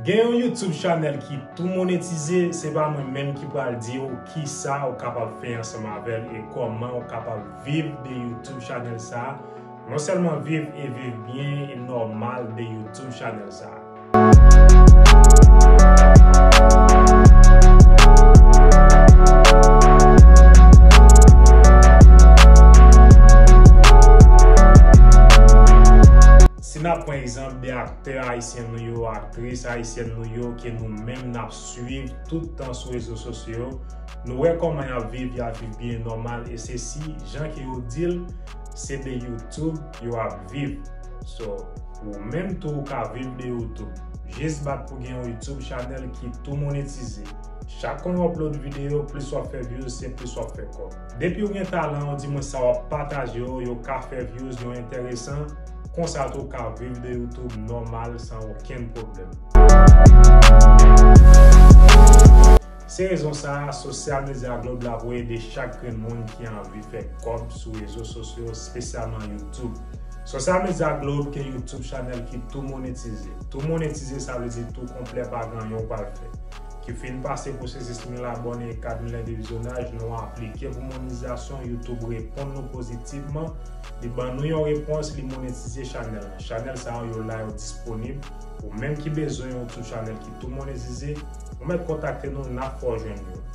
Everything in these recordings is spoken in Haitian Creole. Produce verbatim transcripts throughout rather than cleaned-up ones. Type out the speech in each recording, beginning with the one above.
Gen yon YouTube channel ki tou monetize, se pa mwen menm ki pral di w kisa ou kapab fè ansanm avè l e kòman ou kapab viv de YouTube channel sa a. Non sèlman viv e viv byen e nòmal de YouTube channel sa a. Si n ap pran egzanp de aktè ayisyen nou yo, aktris ayisyèn nou yo, ke nou menm n ap swiv tout tan sou rezo sosyo yo, nou wè kòman y ap viv, y ap viv byen nòmal, e se si, jan ke yo di l, se de YouTube yo ap viv. So, ou menm tou ou ka viv de YouTube. Jis bat pou gen yon YouTube channel ki tou monetize. Chak kon w upload videyo, plis w ap fè views, se plis w ap fè kòb. Depi w gen talan, ou di mwen sa w ap pataje yo, yo ka fè views, yo enteresan, konsa tou w ka viv de YouTube nòmal san okenn pwoblèm. Se rezon sa a, Social Media Globe la pou ede chak grenn moun ki anvi fè kòb sou rezo sosyo, espesyalman YouTube. Social Media Globe gen YouTube channel ki tou monetize. Tou monetize, sa vle di tou konplè, pa gen anyen w pral fè. Ki fin pase pwosesis mil abòne e kat mil èdtan de vizyonaj, nou aplike pou monetizasyon, YouTube reponn nou pozitivman, li ban nou yon repons, li monetize chanèl lan. Chanèl sa yo, yo la, yo disponib. Ou menm ki bezwen yon YouTube chanèl ki tou monetize, ou mèt kontakte nou, n ap fè w jwenn yo.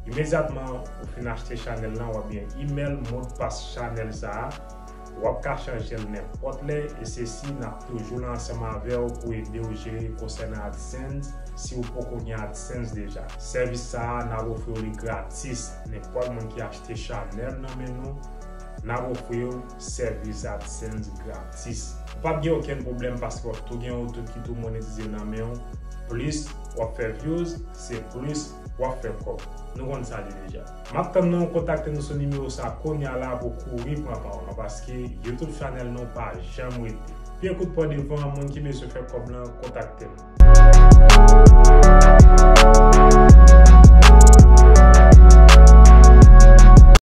Imedyatman ou fin achte chanèl lan, w ap gen email, modpas chanèl sa a. W ap ka chanje l nenpòt lè, e se si n ap toujou la ansanm avè w pou ede w jere konsènan AdSense, si w poko gen AdSense deja. Sèvis sa a, n ap ofri w li gratis. Nenpòt moun ki achte chanèl nan men nou, n ap ofri w sèvis AdSense gratis. Ou p ap gen okenn pwoblèm paske w ap tou gen YouTube ki tou monetize nan men w. Plis w ap fè views, se plis w ap fè kòb. Nou konn sa li deja. M ap tann nou kontakte nou sou nimewo sa kounye a la pou kouri pran pa w lan, paske YouTube chanèl nou pa janm rete. Pye kout pran devan, moun ki bezwen fè kòb lan, kontakte m.